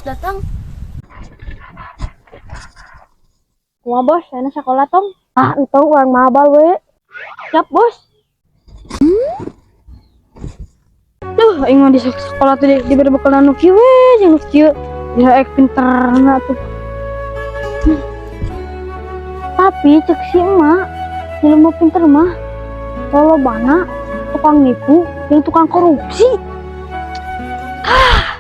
Datang. Kumaha bos, ana sekolah tong? Ah, entong urang mabal we. Siap bos. Duh, aing mah di sekolah teh dibere bekal nu kieu we, jeung nu kieu. Ya ek pinterna tuh. Tapi cek si emak, jelema pinter mah lolobana tukang nipu jeung tukang korupsi. Ah.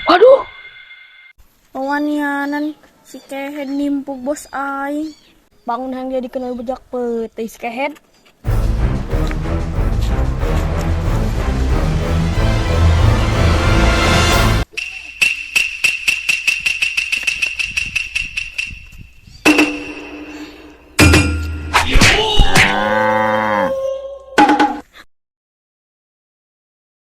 Waduh. Pawanianan si kehed nimpuk bos aing. Bangun hang jadi kenal bejak peuting si kehed.